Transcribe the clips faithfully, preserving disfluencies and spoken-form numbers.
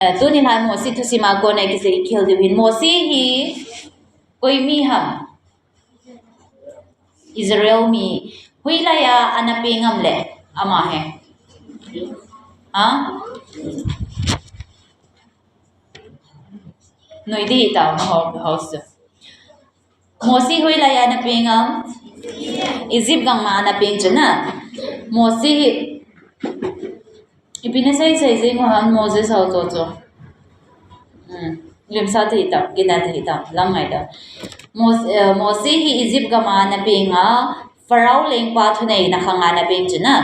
Eh, tuni lai Mosi thusim a kona kisei khel diu hin. Mosi hi koi mi ham? Israel mi. Hoilai a ana peng ham le ama hi? Ha? Noi di ta ho ho se. Mosi hoilai a ana peng ham? Egypt gam a ana peng chu na. Mosi hi ipi na sei sei jing u ham Moses ho to chu. Hmm. Limsa thei tam, kina thei tam, lang ngai tam. Mos-, eh, Mosi hi Egypt gam a ana peng a, Pharaoh lengpa thuneina khang a ana peng chu na.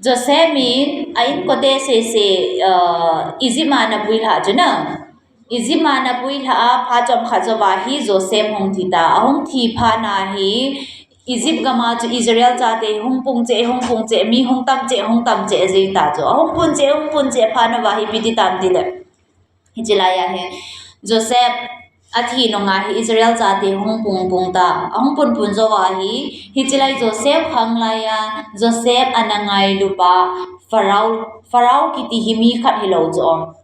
Joseph min a inkote sese, eh, Egypt a ana puilha chu na. Egypt a ana puilha a, phat chomkhat jouva hi Joseph hung thi ta. Ahung thi phat na hi Egypt gam a chu Israel chate hung pung cheh, hung pung cheh, mi hung tam cheh, hung tam cheh jing ta chu. Ahung pung cheh, hung pung cheh phat na uva hi ipi ti tam ti le. Hichi lai a hi Joseph athi nunga hi Israel chate hung pung pung ta. Ahung pung pung jouva hi, hichi lai Joseph khang lai a, Joseph ana ngailupa Pharaoh, Pharaoh kiti hi mi khat hilou chu.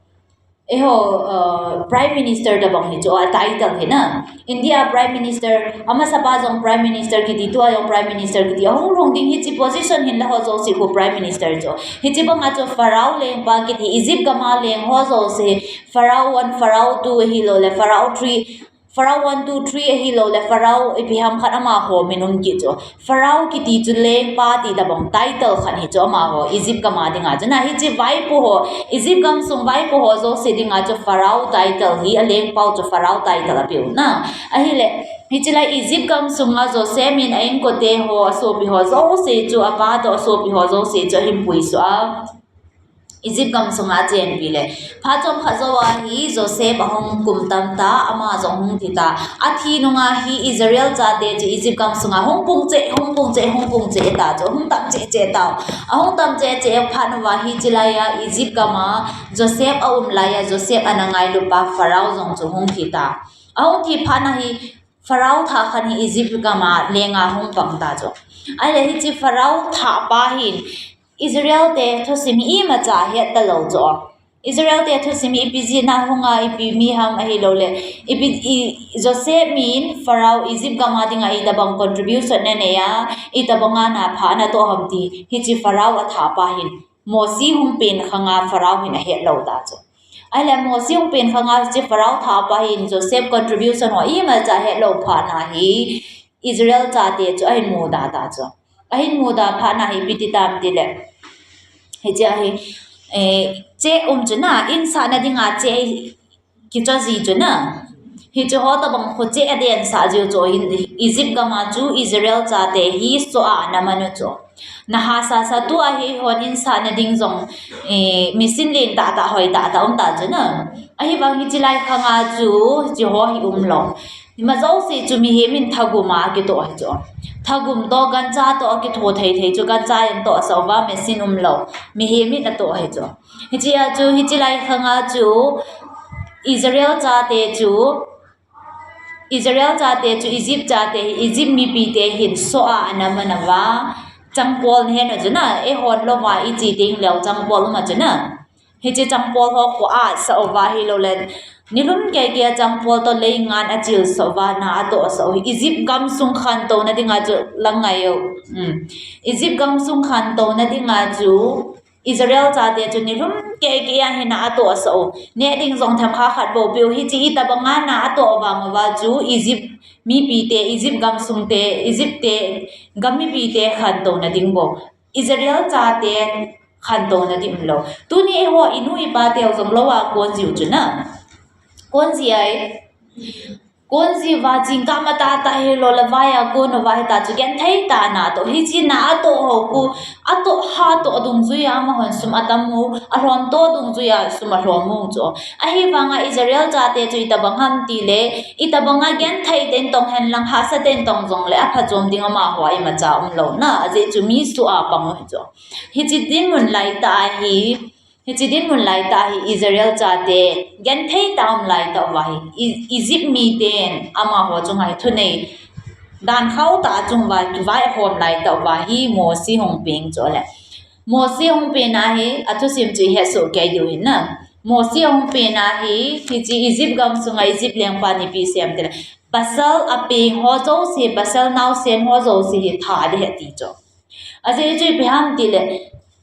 Eiho, uh, Prime Minister tabang hi chu, a title hi na. India Prime Minister, amasa pa jong Prime Minister kiti, tua jong Prime Minister kiti, ahung lhung ding hichi position hin la ho jouse khu Prime Minister chu. Hichi banga chu Pharaoh lengpa kiti, Egypt gam a leng ho jouse, Pharaoh one, Pharaoh two hilou le, Pharaoh three, Pharaoh one, two, three ahilou le, Pharaoh ipi ham khat amaho min um kit chu. Pharaoh kiti chu lengpa ti tabang title khat hi chu amaho Egypt gam a dinga chu na hichi vaipo ho, Egypt gamsung vaipo ho jouse dinga chu Pharaoh title hi a lengpa u chu Pharaoh title apeu na. Ahile, hichi lai Egypt gamsunga Joseph min a inkote ho, asopi ho jouse chu, apa to asopi ho jouse chu ahin puisoh a. Egypt gamsunga achenpi le. Phat chomkhat jouva hi Joseph ahung kum tam ta, ama jong hung thi ta. Athi nunga hi Israel chate chu Egypt gamsunga hung pung cheh, hung pung cheh, hung pung cheh ta chu, hung tam cheh cheh ta. Ahung tam cheh cheh phat uva hichi lai a Egypt gam a Joseph aum lai a Joseph ana ngailupa Pharaoh jong chu hung thi ta. Ahung thi phat na hi Pharaoh thah khat hi Egypt gam a leng a hung pang ta chu. Ahile hichi Pharaoh thah pa hin Israel te thusim hi imacha het talou chu. Israel te thusim hi ipi jeh a hung a, ipi mi ham ahilou le, ipi, i, Joseph min Pharaoh Egypt gam a dinga itabang contribution ana nei a, itabanga na pha ana toh ham ti, hichi Pharaoh athah pa hin Mosi hung pen khang a Pharaoh hin ahet lou ta chu. Ahile Mosi hung pen khang a hichi Pharaoh thah pa hin Joseph contribution ho imacha het lou phat na hi Israel chate chu ahin muda ta chu. Ahin muda phat na hi ipi ti tam ti le. Hichi a hi, eh, cheh um chu na, insahna dinga cheh kicho ji chu na. Hichu ho tabang khu cheh adensah jiu chu hin Egypt gam a chu Israel chate hi soh a ana man u chu. Na hahsa sa tua hi hon insahna ding jong, eh, machine len tah tah hoi tah tah um ta chu na. Ahivang hichi lai khang a chu, hichi ho hi umlou. Ima jouse chu mihem in thagum a kitoh hi chu. Thagum to gancha to kitho thei thei chu gancha in tohsah uva machine umlou. Mihem in atoh hi chu. Hichi a chu, hichi lai khang a chu Israel chate chu, Israel chate chu Egypt chate hi, Egypt mipi te hin soh a ana man uva, changpol na hen u chu na, eihon louva iche ding leu changpol um a chu na. Hichi changpol ho khu asah uva hilou le, nilhum kei kei a changpol to leingan achil sah uva na atohsah u hi. Egypt gamsung khantouna dinga chu lang ngai u. Hmm. Egypt gamsung khantouna dinga chu Israel chate chu nilhum kei kei a hin atohsah u. Neh ding jong themkhat khat bou peh u hichi itabanga na atoh vang uva chu Egypt mipi te, Egypt gamsung te, Egypt te, gam mipi te khantouna ding bou. Israel chate khantouna ding umlou. Tuni eiho inu ipa teu jong lou a kon jiu chu na. Kon ji ai. Kon ji uva jingkah matah tah hilou le vai a kon uva hita chu genthei tah a na atoh. Hichi na atoh ho khu, atoh ha toh dungjui a amahon sum atam u, alhom toh dungjui a sum alhom u chu. Ahivanga Israel chate chu itabang ham ti le, itabanga genthei tah in tong hen lang hahsa tah in tong jong le aphachom ding amaho a imacha umlou na, ajeh chu mi soh a pang u hi chu. Hichi dinmun lai tah a hi, Hichi dinmun lai tah hi Israel chate genthei tah a um lai tah uva hi, E-, Egypt miten amaho chunga hi thunei dan khauh tah a chunga vai, vaihom lai tah uva hi Mosi hung peng chu le. Mosi hung pen a hi athusim chu ihet soh kei diu hin na. Mosi ahung pen a hi, hiche Egypt gamsunga Egypt lengpan ipi asei em tile, pasal apeng ho jouse, pasal naosen ho jouse hi that ding ahi ati chu. Ajeh chu ipi ham tile,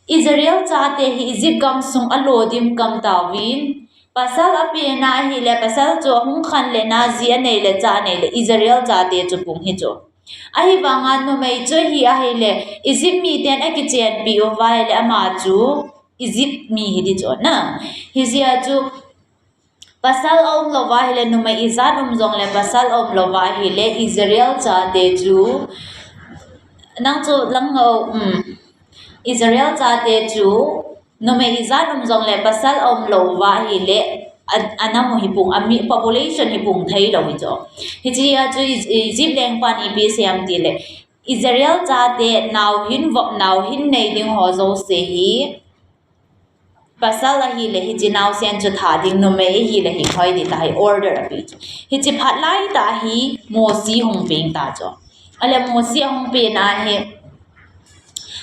Israel chate hi Egypt gamsung alo dim gam tauvin, pasal apen ahile, pasal chu ahung khanle naji anei le cha anei le, Israel chate chu pung hi chu. Ahivanga numei chu hi ahile, Egypt miten akichenpi uva ahile ama chu Egypt mi hi ding chu na. Hijeh a chu pasal aum louva ahile, numei ijat um jongle pasal aum louva ahile, Israel chate chu, nang chu lang o, um, Israel chate chu numei ijat um jongle pasal aum louva ahile, a, anam u hi pung, ami population hi pung thei lou hi chu. Hichea chu Eg-, Egypt lengpan ipi asei em tile, Israel chate nao hin vop, nao hin nei ding ho jouse hi, pasal ahile hiche naosen chu that ding, numei ahile hing hoi ding tia hi order ape chu. Hiche phat laitah hi Mosi hung peng ta chu. Ahile Mosi ahung pen a hi,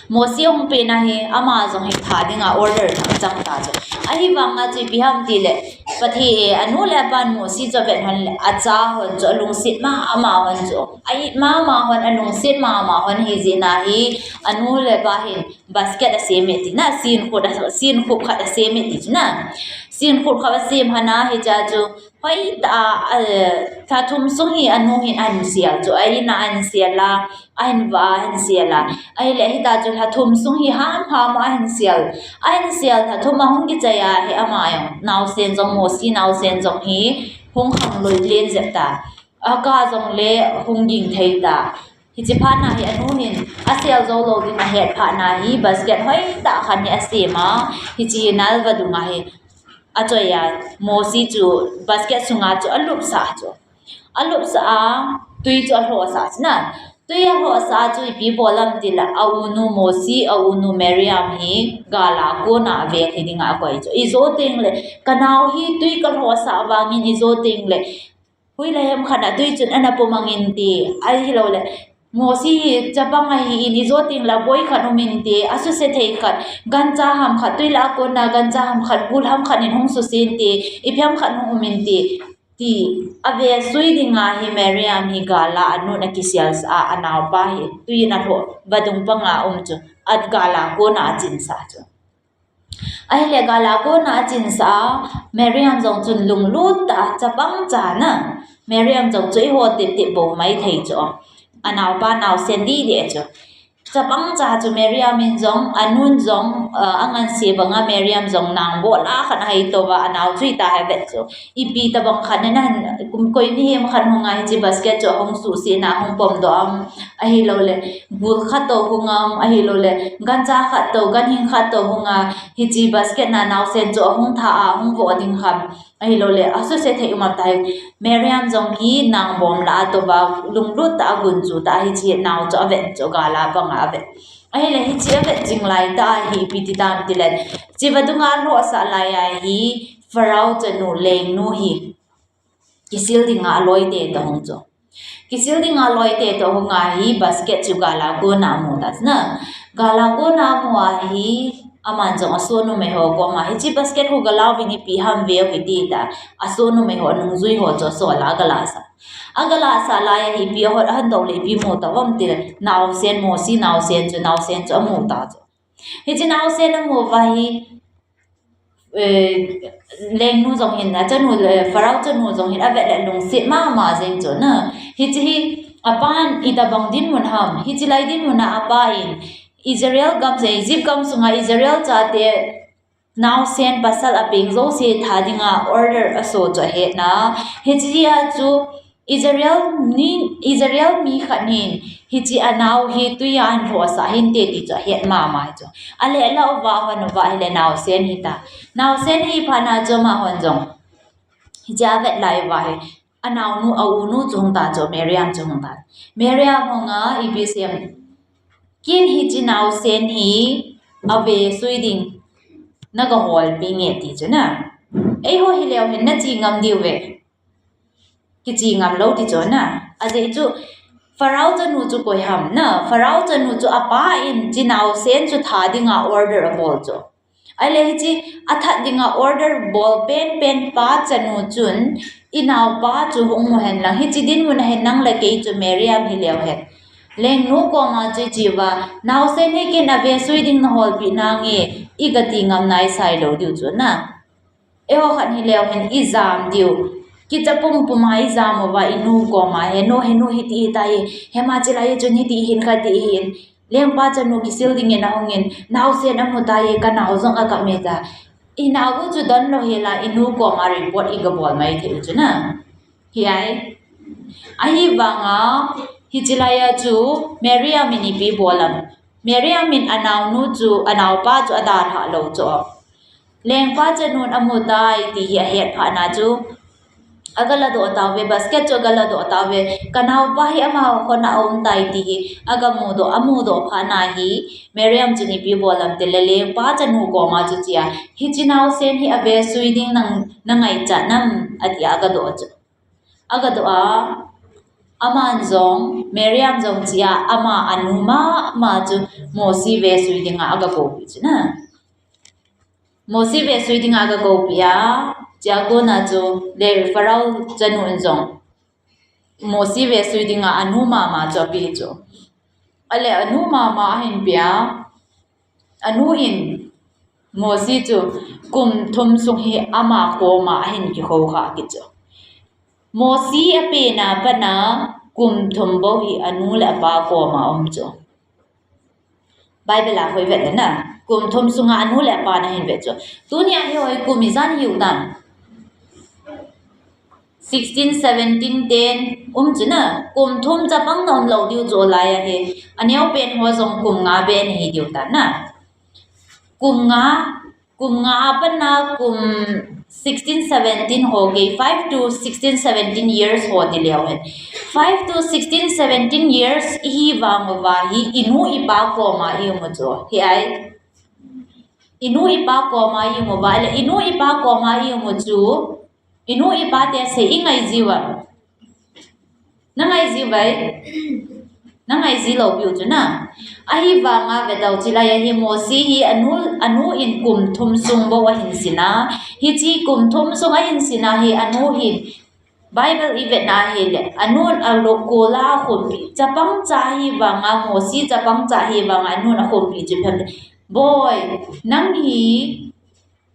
Mosi ahung pen a hi, ama jong hi that dinga order achang ta chu. Ahivanga chu ipi ham tile, Pathen, anu le apan Mosi chu avet hon le, acha hon chu alungset mama hon chu. A-it mama hon, alungset mama hon hijeh a hi, anu le apa hin basket asem e ti na, sinkhup a, sinkhup khat asem e ti chu na. Sinkhup khat asem hon a hichea chu, hoitah a, eh, lha thum sung hi anu hin ahin sel chu, a-in a ahin sel a, ahin vah a ahin sel a. Ahile hitia chu lha thum sung hi hamham a ahin sel. Ahin sel lha thum ahung kichai a hi ama jong, naosen jong, Mosi naosen jong hi hung khanglui len jep ta. Akah jongle hung ging thei ta. Hiche phat a hi anu hin asel jou lou ding ahet phat a hi basket hoitah khat hi asem a. Hiche nalva dunga hi achoi a, Mosi chu basket sunga chu alupsah chu. Alupsah a, tui chu alhohsah chu na. Tui alhohsah a chu ipi bol em tile, aunu Mosi, aunu Miriam hi gal a kona avel hi dinga akoi chu. Ijo tengle, kanao hi tui kalhohsah vangin ijo tengle, hoilai ham khat a tui chun ana pom angin ti, ahiloule, Mosi hi chapang ahin, ijo tengle boi khat um inte, asuse thei khat, gancha ham khat, tui lah a kona gancha ham khat, gul ham khat in hung suse inte, ipi ham khat hung um inte, ti, avesui dinga hi Miriam hi gal a anun akiselsah a, anaopa hi tui in alhoh, vadung panga um chu, agal a kona achinsah chu. Ahile gal a kona achinsah a, Miriam jong chun lunglut tah a, chapang cha na. Miriam jong chu eiho tep tep bou maithei chu. Anaopa naosen didi chu. Chapang cha chu Miriam in jong, anun jong, ah, anganse banga Miriam jong nang bola khat ahei touva, anao chu ita avet chu. Ipi tabang khat nahin, kum koi mihem khat hung a hiche basket chu ahung suse na, ahung pomdoh am, ahiloule, gul khat toh hung am, ahiloule, gancha khat toh, ganhing khat toh hung a, hiche basket na naosen chu ahung tha a, ahung voh ding ham, ahiloule, asuse thei um am tia hi, Miriam jong hi nang bom lah a touva, lunglut tah a gunchu tah a hiche nao chu avet chu, gal a panga avet. Ahile hiche avet jing laitah a hi ipi ti tam tile, hiche vadunga alhohsah lai a hi, Pharaoh chanu lengnu hi kisil dinga aloi tetoh hung chu. Kisil dinga aloi tetoh hung a hi basket chu gal a kona amu ta chu na. Gal a kona amu a hi, aman jong asoh numei ho koma, hiche basket hu galah uvin ipi ham veu hite tia, asoh numei ho nungjui ho chu asol a agalahsah. Agalahsah lai a hi ipi ahon, ahon doh le ipi amu tauvam tile, naosen, Mosi naosen chu, naosen chu amu ta chu. Hiche naosen amu uva hi, eh, lengnu jong hin, achanu, eh, Pharaoh chanu jong hin avet le lungset mama jeng chu na. Hiche hi apan itabang dinmun ham, hiche lai dinmun a apa in Israel gam, Egypt gam sunga Israel chate naosen pasal apeng jouse that dinga order aso chu ahet na. Hichea chu Israel mi, Israel mi khat hin hiche anao hi tui a ahin lhohsah hinte ti chu ahet mama chu. Aleh lah uva ahon uva ahile naosen hita. Naosen ahi phat a chu amahon jong hiche avet lai uva hi anaonu, aunu chu hung ta chu, Miriam chu hung ta. Miriam hung a ipi asei em. Ken hiche naosen hi avesui ding nagaholpeh nge ti chu na. Eiho hileu hin nache ngam diu ve. Kiche ngam lou ti chu na. Ajeh chu Pharaoh chanu chu koi ham na. Pharaoh chanu chu apa in hiche naosen chu that dinga order abol chu. Ahile hiche athat dinga order bol penpen pa chanu chun, "Inaopa chu hung mu hen lang, hiche dinmun a hin nang le kei chu Miriam hi leu hen. Lengnu koma chu iche uva, naosen hi ken ave sui ding naholpeh nange, igati ngam nai sai lou diu chu na. Eiho khat hi leu hen ijam diu. Kicha pumpum a ijam uva inu koma, he nu, he nu hiti hitai, hema chilai chun hiti hin kati hin. Lengpa chanu kisil dingin ahungin, naosen amu tai, kanao jong akap me ta." Inao u chu don lou hela, inu koma report iga bol mai thei u chu na. Hiai. Ahivanga, hiche laiya chu Miriam in ipi bol am. Miriam in anaonu chu, anaopa chu adalhah lou chu. Lengpa chanun amu tai ti hi ahet phat na chu, aga ladoh tauve, basket chu aga ladoh tauve. Kanaopa hi ama khut a aum tai ti hi aga mudoh, amudoh phat na hi, Miriam chun ipi bol am tile, lengpa chanu koma chu chea, "Hiche naosen hi ave sui ding nang, nangaichat nam?" atia aga doh chu. Aga doh a, aman jong, Miriam jong chea, ama anu mama chu Mosi ve sui dinga aga koupi chu na. Mosi ve sui dinga aga koupi a, chea kona chu le Pharaoh chanu in jong Mosi ve sui dinga anu mama chu ape chu. Ahile anu mama ahin pe a, anu in Mosi chu kum thum sung hi ama koma ahin kikhoukhah kit chu. Mosi apen a pat a kum thum bou hi anu le apa koma um chu. Bible a hoi vet le na. Kum thum sunga anu le apan ahin ve chu. Tunia hi hoi kum ijat hiu dan. Sixteen, seventeen, ten, um chu na. Kum thum chapang na um lou diu chu lai ahi. Aneo pen ho jong kum nga pen hi diu ta na. Kum nga, kum nga apat a kum sixteen, seventeen ho kei, five to sixteen, seventeen years ho ti leu hen. Five to sixteen, seventeen years ihi vang uva hi inu ipa koma ium u chu. Hiai. Inu ipa koma ium uva, le inu ipa koma ium u chu. Inu ipa te sei ingai jiu a. Nangai jiu vai. Nangai ji lou piu chu na. Ahivanga ve tau chilai ahi Mosi hi anu, anu in kum thum sung bou ahin sin a. Hiche kum thum sung ahin sin a hi anu hin Bible ivet na hile, anun alo kola akhumpi. Chapang cha hivanga, Mosi chapang cha hivanga, anun akhumpi chu phem. Boi, nang hi,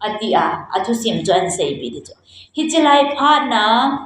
atia, athusim chu ahin seipeh di chu. Hiche lai phat na,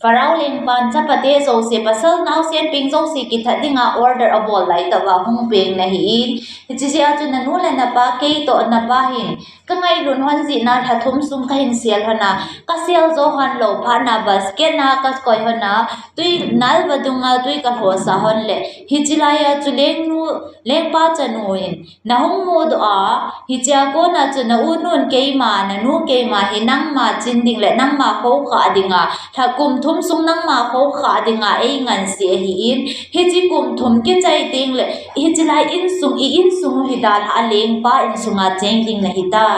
Pharaoh lengpan chapate jouse, pasal naosen peng jouse kithat dinga order abol lai tah uva hung peng nahi in. Hiche jeh a chu nanu le napa, kei toh napa hin, kangailut hon jeh a lha thum sung kahin sel hon a, kasel jou hon lou phat na basket na kakoi hon a, tui nal vadung a tui kalhosa hon le, hiche lai a chu lengnu, lengpa chanu in, nahung mudoh a, hichea kona chu na u nun keima, nanu keima hi nangma chin ding le nangma khoukhah dinga, lha kum thum sung nangma khoukhah dinga einganse ahi in, hiche kum thum kichai teng le, hiche lai insung, i insung hi dalha a lengpa insunga cheng ding nahi tai.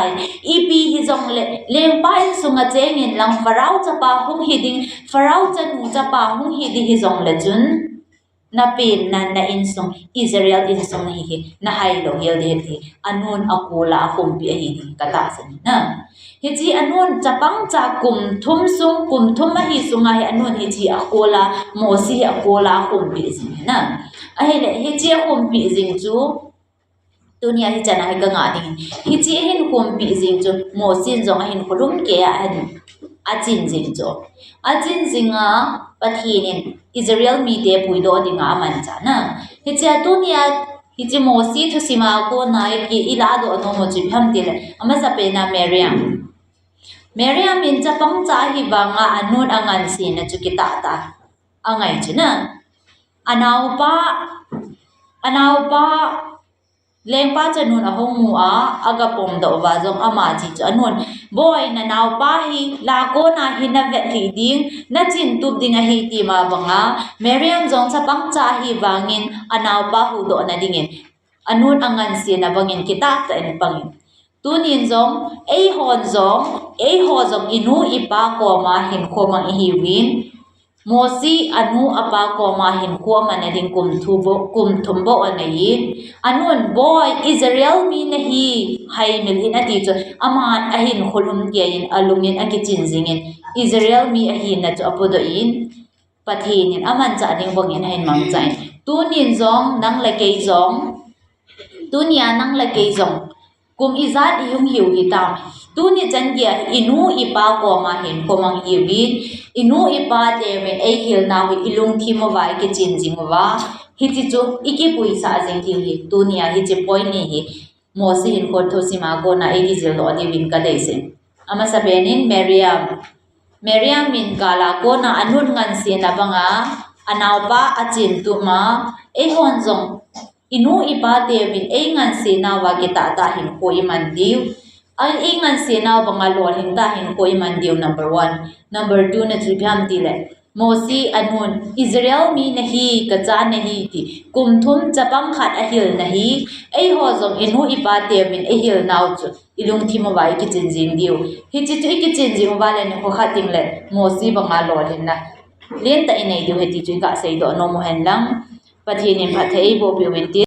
Ipi hijong le, lengpa insunga cheng in lang Pharaoh chapa hung hi ding, Pharaoh chanu chapa hung hi ding hijong le chun, na pen na, na insung, Israel insung nahi hi, na hai lou hel ding ahi, anun akola akhumpi ahi ding katahsan na. Hiche anun chapang cha kum thum sung, kum thum ahi sunga hi anun hiche akola, Mosi hi akola akhumpi jing na. Ahile, hiche akhumpi jing chu, Tunia hichan a hi kanga ding. Hiche ahin khumpi jing chu Mosi in jong ahin khulum kei a ahin achin jing chu. Achin jing a Pathen in Israel mite puidoh dinga amanchah na. Hichea tunia hiche Mosi thusim a kona i ki i ladoh nom u chu ipi ham tile. Amasapen a Miriam. Miriam in chapang cha hivanga anun angansena chu kitah tah. Angai chu na. Anaopa, anaopa, lengpa chanun ahung mu a, aga pomdoh uva jong ama chi chu anun. Boi, nanaopa hi, la kona hi navet lhih ding, nachin tup ding ahi tima banga, Miriam jong chapang cha ahi vangin, anaopa huhdoh na dingin, anun angansena bangin, kitah tah in pangin. Tunin jong, eihon jong, eiho jong inu ipa koma hinkho mang ihiuvin, Mosi anu apa koma hinkho aman nading kum thu bou, kum thum bou anei in, anun, "Boi, Israel mi nahi, haimil in," ati chu, aman ahinkho lum kei in, alungin akichin jingin, Israel mi ahina chu apodoh in, Pathen in amanchah ding bangin ahin mangcha in. Tunin jong, nang le kei jong, tunia nang le kei jong, kum ijat ihung hiu hitam. Tuni chan geiya inu ipa koma hinkho mang ihiuvin, inu ipa teuvin eihilnau hi ilungthim uva ikichin jing uva, hiche chu ikipuisah jing diu hi. Tunia hiche point ni hi Mosi hinkho thusim a kona eikijil doh diuvin kadeisah in. Amasapen in Miriam. Miriam in gal a kona anun ngansena banga, anaopa achin tuma, eihon jong inu ipa teuvin eingansenauva kitah tah hinkho iman diu, a, eingansenau banga lolhing tah hinkho iman diu, number one. Number two na chu ipi ham tile, Mosi anun, "Israel mi nahi, kacha nahi," ti. Kum thum chapang khat ahil nahi, eiho jong inu ipa teuvin eihilnau chu ilungthim uva ikichin jing diu. Hiche chu ikichin jing uva le nikho khat ding le Mosi banga lolhinna lentah inei diu ahi ti chu iga seidoh nom u hen lang. Pathen in phatthei eiboh peh uvin tin.